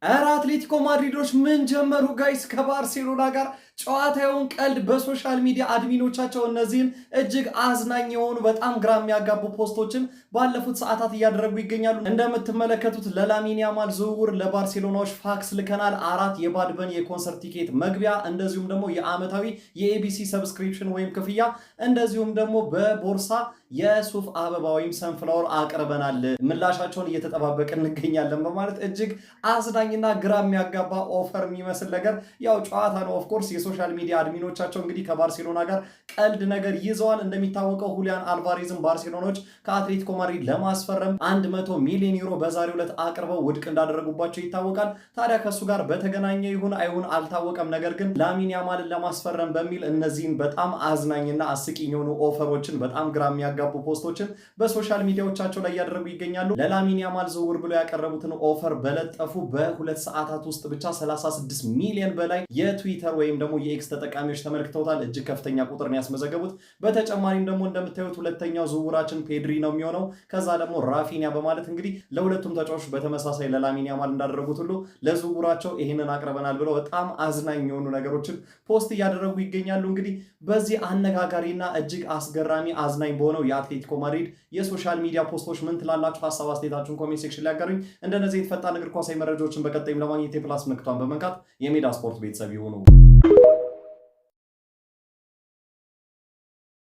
ኧረ አትሌቲኮ ማድሪዶች ምን ጀመሩ guys? ከባርሴሎና ጋር ጨዋታውን ቀልድ በ social media admin ኦቻቸው እነዚህን እጅግ አዝናኝ የሆኑ፣ በጣም ግራ የሚያጋቡ post ኦችን ባለፉት ሰዓታት እያደረጉ ይገኛሉ። እንደምትመለከቱት ለላሚን ያማል ዝውውር ለባርሴሎናዎች ፋክስ ልከናል። አራት የባድ በኒ የኮንሰርት ቲኬት መግቢያ፣ እንደዚሁም ደግሞ የዓመታዊ የ ABC subscription ወይም ክፍያ፣ እንደዚሁም ደግሞ በቦርሳ የሱፍ አበባ ወይም sunflower አቅርበናል። ምላሻቸውን እየተጠባበቅን እንገኛለን በማለት እጅግ አዝናኝና ግራ የሚያጋባ offer የሚመስል ነገር፣ ያው ጨዋታ ነው። Of course የ social media admin ኦቻቸው እንግዲህ ከባርሴሎና ጋር ቀልድ ነገር ይዘዋል። እንደሚታወቀው ሁሊያን አልቫሬዝን ባርሴሎናዎች ከአትሌቲኮ ማድሪድ ለማስፈረም 100 ሚሊዮን ዩሮ በዛሬው ዕለት አቅርበው ውድቅ እንዳደረጉባቸው ይታወቃል። ታዲያ ከእሱ ጋር በተገናኘ ይሁን አይሁን አልታወቀም። ነገር ግን ላሚን ያማልን ለማስፈረም በሚል እነዚህን በጣም አዝናኝና አስቂኝ የሆኑ offer ኦችን፣ በጣም ግራ የሚያጋቡ post ኦችን በ social media ዎቻቸው ላይ እያደረጉ ይገኛሉ። ለላሚን ያማል ዝውውር ብሎ ያቀረቡትን offer በለጠፉ በ2 ሰዓታት ውስጥ ብቻ 36 ሚሊዮን በላይ የትዊተር ወይም ደግሞ የኤክስ ተጠቃሚዎች ተመልክተውታል። እጅግ ከፍተኛ ቁጥር ነው ያስመዘገቡት። በተጨማሪም ደግሞ እንደምታዩት ሁለተኛው ዝውውራችን ፔድሪ ነው የሚሆነው፣ ከዛ ደግሞ ራፊኒያ በማለት እንግዲህ ለሁለቱም ተጫዋቾች በተመሳሳይ ለላሚን ያማል እንዳደረጉት ሁሉ ለዝውውራቸው ይህንን አቅርበናል ብለው በጣም አዝናኝ የሆኑ ነገሮችን post እያደረጉ ይገኛሉ። እንግዲህ በዚህ አነጋጋሪና እጅግ አስገራሚ፣ አዝናኝ በሆነው የአትሌቲኮ ማድሪድ የ social media post ኦች ምን ትላላችሁ? ሀሳብ አስተያየታችሁን comment section ላይ ያጋሩኝ። እንደነዚህ የተፈጣን እግር ኳሳዊ መረጃዎችን በቀጣይም ለማግኘት የ plus ምልክቷን በመንካት የሜዳ ስፖርት ቤተሰብ ይሁኑ።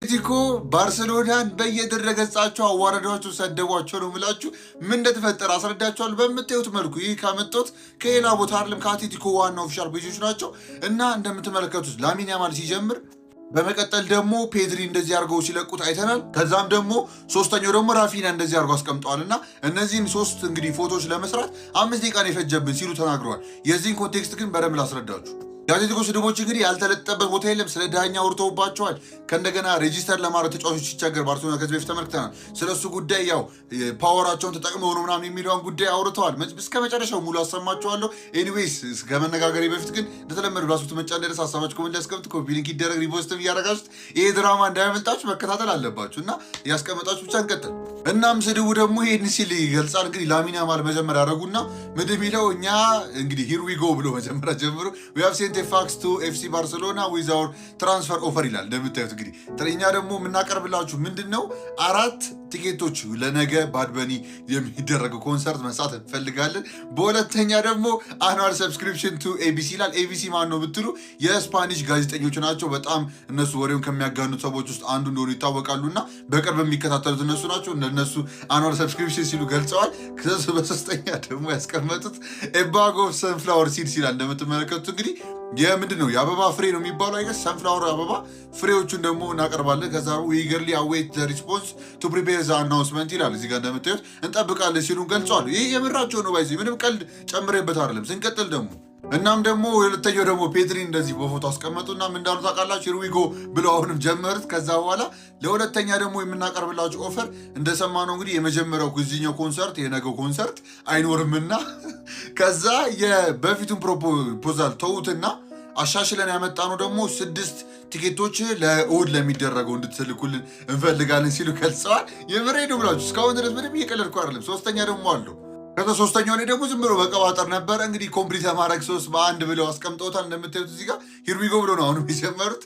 አትሌቲኮ ባርሴሎናን በየድረ ገጻቸው አዋረዷቸው፣ ሰደቧቸው ነው የምላችሁ። ምን እንደተፈጠረ አስረዳቸዋለሁ በምታዩት መልኩ። ይህ ካመጡት ከሌላ ቦታ አይደለም፣ ከአትሌቲኮ ዋና official page ኦች ናቸው እና እንደምትመለከቱት ላሚን ያማል ሲጀምር፣ በመቀጠል ደግሞ ፔድሪ እንደዚህ አድርገው ሲለቁት አይተናል። ከዛም ደግሞ ሶስተኛው ደግሞ ራፊና እንደዚህ አድርገው አስቀምጠዋል እና እነዚህን ሶስት እንግዲህ ፎቶዎች ለመስራት 5 ደቂቃ ነው የፈጀብን ሲሉ ተናግረዋል። የዚህን context ግን በደንብ ላስረዳችሁ። የአትሌቲኮ ስድቦች እንግዲህ ያልተለጠበት ቦታ የለም። ስለ ዳኛ አውርተውባቸዋል። ከእንደገና register ለማድረግ ተጫዋቾች ሲቸገር ባርሴሎና ከዚህ በፊት ተመልክተናል። ስለ እሱ ጉዳይ ያው power ኣቸውን ተጠቅመው ነው ምናምን የሚለውን ጉዳይ አውርተዋል። እስከ መጨረሻው ሙሉ አሰማቸዋለሁ። Anyways፣ ከመነጋገሬ በፊት ግን እንደተለመደው ራሱ መጫ እንደደረስ ሀሳባችሁ comment ያስቀምጥ፣ copy link ይደረግ፣ repost ም እያደረጋችሁት ይሄ ድራማ እንዳያመልጣችሁ መከታተል አለባችሁ እና ያስቀመጣችሁ ብቻ እንቀጥል። እናም ስድቡ ደግሞ ይሄን ሲል ይገልጻል። እንግዲህ ላሚን ያማል መጀመሪያ ያደረጉና ምንድን የሚለው፣ እኛ እንግዲህ "here we go" ብሎ መጀመሪያ ጀምሮ "We have sent fax to FC Barcelona with our transfer offer" ይላል። እንደምታዩት እንግዲህ እኛ ደግሞ የምናቀርብላችሁ ምንድን ነው፣ አራት ቲኬቶች ለነገ ባድበኒ የሚደረገው ኮንሰርት መሳተፍ እንፈልጋለን። በሁለተኛ ደግሞ annual subscription to ABC ይላል። ABC ማን ነው ብትሉ የ Spanish ጋዜጠኞች ናቸው። በጣም እነሱ ወሬውን ከሚያጋኑት ሰዎች ውስጥ አንዱ እንደሆኑ ይታወቃሉ እና በቅርብ የሚከታተሉት እነሱ ናቸው። እነሱ annual subscription ሲሉ ገልጸዋል። በሶስተኛ ደግሞ ያስቀመጡት bag of sunflower seeds ይላል። እንደምትመለከቱት እንግዲህ የምንድን ነው፣ የአበባ ፍሬ ነው የሚባለው አይገስ፣ sunflower አበባ ፍሬዎቹን ደግሞ እናቀርባለን። ከዛ "eagerly await response to prepare the announcement" ይላል። እዚህ ጋር እንደምታዩት እንጠብቃለን ሲሉን ገልጸዋል። ይህ የምራቸው ነው፣ by the way ምንም ቀልድ ጨምሬበት አይደለም። ስንቀጥል ደግሞ እናም ደግሞ ሁለተኛው ደግሞ ፔድሪ እንደዚህ በፎቶ አስቀመጡና ምን እንዳሉ ታውቃላችሁ? "Here we go" ብለው አሁንም ጀመሩት። ከዛ በኋላ ለሁለተኛ ደግሞ የምናቀርብላችሁ offer እንደሰማነው እንግዲህ የመጀመሪያው እዚህኛው ኮንሰርት የነገው ኮንሰርት አይኖርምና ከዛ የበፊቱን proposal ተዉትና አሻሽለን ያመጣነው ደግሞ ስድስት ቲኬቶች ለእሑድ ለሚደረገው እንድትልኩልን እንፈልጋለን ሲሉ ገልጸዋል። የምሬ ነው ብላችሁ እስካሁን ድረስ ምንም እየቀለድኩ አይደለም። ሶስተኛ ደግሞ አለው። ከዛ ሶስተኛው ላይ ደግሞ ዝም ብሎ በቀባጠር ነበረ እንግዲህ complete ለማድረግ ሶስት በአንድ ብለው አስቀምጠውታል። እንደምታዩት እዚህ ጋር "here we go" ብሎ ነው አሁንም የጀመሩት።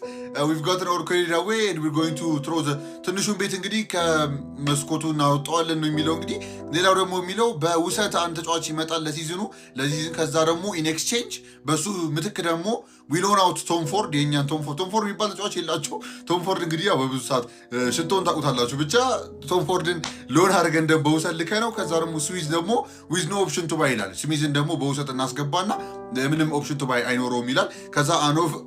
"We've gotten our carried away and we're going to throw the" ትንሹን ቤት እንግዲህ ከመስኮቱ እናወጣዋለን ነው የሚለው። እንግዲህ ሌላው ደግሞ የሚለው በውሰት አንድ ተጫዋች ይመጣል ለ season ኑ ለ season፣ ከዛ ደግሞ in exchange በሱ ምትክ ደግሞ we loan out ቶም ፎርድ፣ የእኛን ቶም ፎርድ። ቶም ፎርድ የሚባል ተጫዋች የላቸው። ቶም ፎርድ እንግዲህ ያው በብዙ ሰዓት ሽቶን ታውቁታላችሁ። ብቻ ቶም ፎርድን loan አድርገን ደግሞ በውሰት ልከ ነው። ከዛ ደግሞ ስዊዝ ደግሞ with no option to buy ይላል። ስሚዝን ደግሞ በውሰት እናስገባና ምንም option to buy አይኖረውም ይላል። ከዛ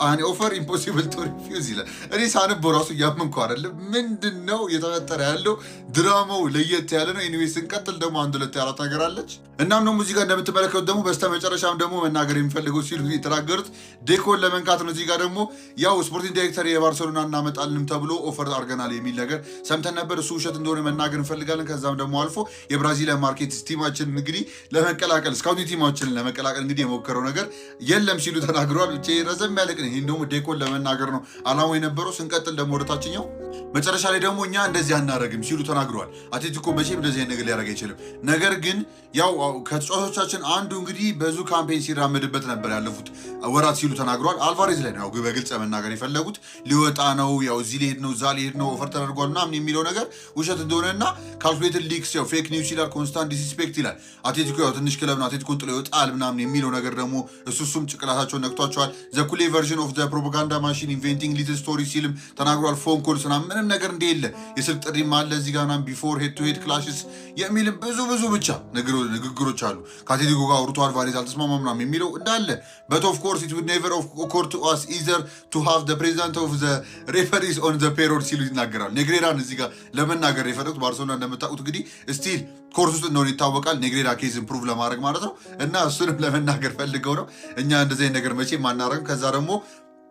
"an offer impossible to refuse" ይላል። እኔ ሳነበው ራሱ እያመንኩ አይደለም። ምንድን ነው እየተፈጠረ ያለው? ድራማው ለየት ያለ ነው። Anyway፣ ስንቀጥል ደግሞ አንድ ሁለት ያላት ነገር አለች። እናም ደግሞ እዚህ ጋር እንደምትመለከቱት ደግሞ በስተመጨረሻም ደግሞ መናገር የሚፈልገው ሲሉ የተናገሩት ዴኮ ዴኮን ለመንካት ነው። እዚህ ጋር ደግሞ ያው sporting director የባርሴሎና እናመጣልንም ተብሎ offer አድርገናል የሚል ነገር ሰምተን ነበር። እሱ ውሸት እንደሆነ መናገር እንፈልጋለን። ከዛም ደግሞ አልፎ የብራዚሊያን market team ኣችን እንግዲህ ለመቀላቀል፣ scouting team ኣችንን ለመቀላቀል እንግዲህ የሞከረው ነገር የለም ሲሉ ተናግረዋል። ብቻ ረዘም ያለ ቅን፣ ይህን ደግሞ ዴኮን ለመናገር ነው አላማው የነበረው። ስንቀጥል ደግሞ ወደታችኛው መጨረሻ ላይ ደግሞ እኛ እንደዚህ አናደርግም ሲሉ ተናግረዋል። አትሌቲኮ መቼም እንደዚህ አይነት ነገር ሊያደርግ አይችልም። ነገር ግን ያው ከተጫዋቾቻችን አንዱ እንግዲህ ብዙ campaign ሲራመድበት ነበር ያለፉት ወራት ሲሉ ተናግረዋል። አልቫሬዝ ላይ ነው ያው በግልጽ መናገር የፈለጉት። ሊወጣ ነው፣ ያው እዚህ ሊሄድ ነው፣ እዛ ሊሄድ ነው፣ offer ተደርጓል ምናምን የሚለው ነገር ውሸት እንደሆነና calculated leaks፣ ያው fake news ይላል፣ constant disrespect ይላል። አትሌቲኮ ያው ትንሽ ክለብ ነው፣ አትሌቲኮን ጥሎ ይወጣል ምናምን የሚለው ነገር ደግሞ እሱም ጭቅላታቸውን ነክቷቸዋል። The culé version of propaganda machine inventing little story ሲልም ተናግሯል። Phone calls ምናምን ምንም ነገር እንደሌለ፣ የስልክ ጥሪም አለ እዚህ ጋር ምናምን before head to head clashes የሚልም ብዙ ብዙ ብቻ ንግግሮች አሉ። ከአትሌቲኮ ጋር አውርቶ አልቫሬዝ አልተስማማም ምናምን የሚለው እንዳለ፣ but of course it would never occur to us either to have the president of the referees on the payroll ሲሉ ይናገራል። ኔግሬራን እዚህ ጋር ለመናገር የፈለጉት ባርሴሎና እንደምታውቁት እንግዲህ still court ውስጥ እንደሆነ ይታወቃል። ኔግሬራ case ን prove ለማድረግ ማለት ነው። እና እሱንም ለመናገር ፈልገው ነው። እኛ እንደዚህ አይነት ነገር መቼም አናደርግም። ከዛ ደግሞ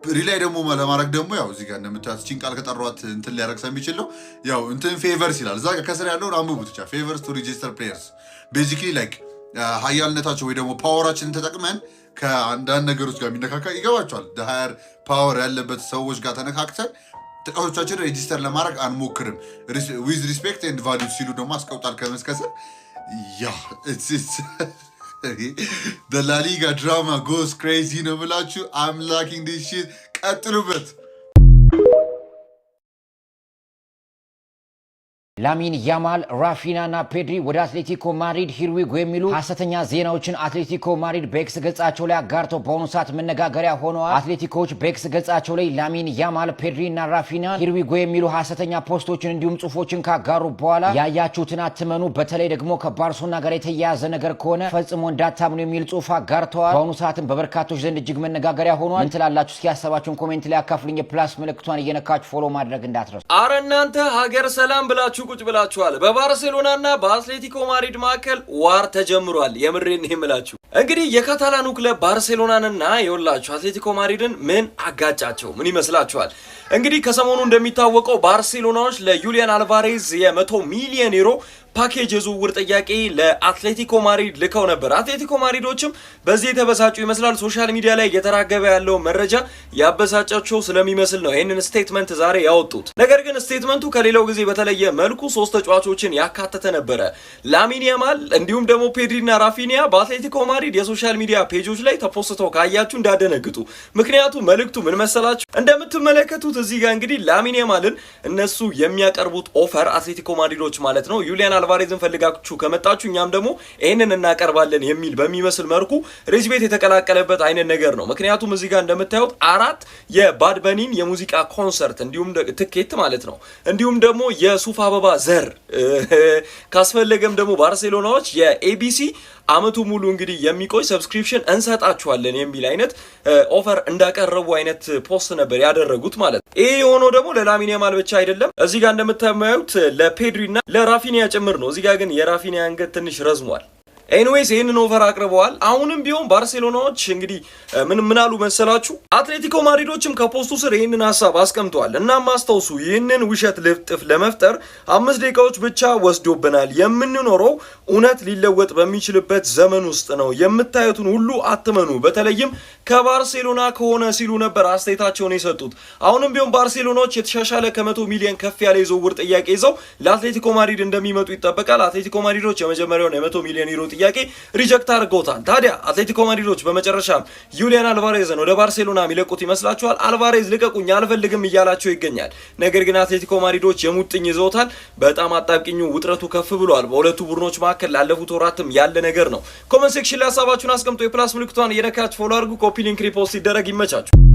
rely ደግሞ ለማድረግ ደግሞ ያው እዚህ ጋር እንደምታዩት ቺን ቃል ከጠሯት እንትን ሊያደርግ ስለሚችል ነው። ያው እንትን favors ይላል፣ እዛ ጋር ከስር ያለውን አንብቡት ብቻ። Favors to register players, basically like ሀያልነታቸው ወይ ደግሞ power ኣችንን ተጠቅመን ከአንዳንድ ነገሮች ጋር የሚነካካ ይገባቸዋል። Higher power ያለበት ሰዎች ጋር ተነካክተን ተጫዋቾቻችንን register ለማድረግ አንሞክርም። With respect and value ሲሉ ደግሞ አስቀውጣል ከመስከሰር። Yeah, ላሊጋ drama goes crazy ነው ብላችሁ። I'm liking this shit። ቀጥሉበት። ላሚን ያማል፣ ራፊና እና ፔድሪ ወደ አትሌቲኮ ማድሪድ here we go የሚሉ ሀሰተኛ ዜናዎችን አትሌቲኮ ማድሪድ በኤክስ ገጻቸው ላይ አጋርተው በአሁኑ ሰዓት መነጋገሪያ ሆነዋል። አትሌቲኮዎች በኤክስ ገጻቸው ላይ ላሚን ያማል፣ ፔድሪ እና ራፊና here we go የሚሉ ሀሰተኛ post ኦችን እንዲሁም ጽሁፎችን ካጋሩ በኋላ ያያችሁትን አትመኑ፣ በተለይ ደግሞ ከባርሴሎና ጋር የተያያዘ ነገር ከሆነ ፈጽሞ እንዳታምኑ የሚል ጽሁፍ አጋርተዋል። በአሁኑ ሰዓትም በበርካቶች ዘንድ እጅግ መነጋገሪያ ሆኗል። ምን ትላላችሁ? እስኪ ሀሳባችሁን comment ላይ አካፍሉኝ። የ plus ምልክቷን እየነካችሁ follow ማድረግ እንዳትረሱ። አረ እናንተ ሀገር ሰላም ብላችሁ ቁጭ ብላችኋል። በባርሴሎናና በአትሌቲኮ ማድሪድ መካከል war ተጀምሯል። የምሬን ነው የምላችሁ። እንግዲህ የካታላኑ ክለብ ባርሴሎናንና የወላችሁ አትሌቲኮ ማድሪድን ምን አጋጫቸው? ምን ይመስላችኋል? እንግዲህ ከሰሞኑ እንደሚታወቀው ባርሴሎናዎች ለዩሊያን አልቫሬዝ የ100 ሚሊዮን ዩሮ ፓኬጅ የዝውውር ጥያቄ ለአትሌቲኮ ማድሪድ ልከው ነበር። አትሌቲኮ ማድሪዶችም በዚህ የተበሳጩ ይመስላል። Social media ላይ እየተራገበ ያለው መረጃ ያበሳጫቸው ስለሚመስል ነው ይህንን statement ዛሬ ያወጡት። ነገር ግን statement ኡ ከሌላው ጊዜ በተለየ መልኩ ሶስት ተጫዋቾችን ያካተተ ነበረ። ላሚን ያማል እንዲሁም ደግሞ ፔድሪና ራፊኒያ በአትሌቲኮ ማድሪድ የ social media page ኦች ላይ ተፖስተው ካያችሁ እንዳትደነግጡ። ምክንያቱም መልእክቱ ምን መሰላችሁ? እንደምትመለከቱት እዚህ ጋር እንግዲህ ላሚን ያማልን እነሱ የሚያቀርቡት offer፣ አትሌቲኮ ማድሪዶች ማለት ነው፣ ዩሊያን አልቫሬዝን ፈልጋችሁ ከመጣችሁ እኛም ደግሞ ይህንን እናቀርባለን የሚል በሚመስል መልኩ rage bait የተቀላቀለበት አይነት ነገር ነው። ምክንያቱም እዚህ ጋር እንደምታዩት አራት የባድ በኒን የሙዚቃ ኮንሰርት እንዲሁም ትኬት ማለት ነው፣ እንዲሁም ደግሞ የሱፍ አበባ ዘር፣ ካስፈለገም ደግሞ ባርሴሎናዎች የኤቢሲ አመቱ ሙሉ እንግዲህ የሚቆይ subscription እንሰጣችኋለን የሚል አይነት offer እንዳቀረቡ አይነት post ነበር ያደረጉት ማለት ነው። ይሄ የሆነው ደግሞ ለላሚን ያማል ብቻ አይደለም። እዚህ ጋር እንደምታዩት ለፔድሪ እና ለራፊኒያ ጭምር ነው። እዚህ ጋር ግን የራፊኒያ አንገት ትንሽ ረዝሟል። Anyways ይህንን offer አቅርበዋል። አሁንም ቢሆን ባርሴሎናዎች እንግዲህ ምን ምን አሉ መሰላችሁ? አትሌቲኮ ማድሪዶችም ከ post ኡ ስር ይህንን ሀሳብ አስቀምጠዋል። እናም አስታውሱ፣ ይህንን ውሸት ልጥፍ ለመፍጠር 5 ደቂቃዎች ብቻ ወስዶብናል። የምንኖረው እውነት ሊለወጥ በሚችልበት ዘመን ውስጥ ነው። የምታዩትን ሁሉ አትመኑ፣ በተለይም ከባርሴሎና ከሆነ ሲሉ ነበር አስተያየታቸውን የሰጡት። አሁንም ቢሆን ባርሴሎናዎች የተሻሻለ ከ100 ሚሊዮን ከፍ ያለ የዝውውር ጥያቄ ይዘው ለአትሌቲኮ ማድሪድ እንደሚመጡ ይጠበቃል። አትሌቲኮ ማድሪዶች የመጀመሪያውን የ100 ሚሊዮን ዩሮ ጥያቄ reject አድርገውታል። ታዲያ አትሌቲኮ ማድሪዶች በመጨረሻ ዩሊያን አልቫሬዝን ወደ ባርሴሎና የሚለቁት ይመስላችኋል? አልቫሬዝ ልቀቁኝ አልፈልግም እያላቸው ይገኛል። ነገር ግን አትሌቲኮ ማድሪዶች የሙጥኝ ይዘውታል። በጣም አጣብቂኙ ውጥረቱ ከፍ ብሏል። በሁለቱ ቡድኖች መካከል ላለፉት ወራትም ያለ ነገር ነው። Comment section ላይ ሀሳባችሁን አስቀምጦ የ plus ምልክቷን እየነካችሁ follow አድርጉ። Copy link፣ repost ሲደረግ ይመቻችሁ።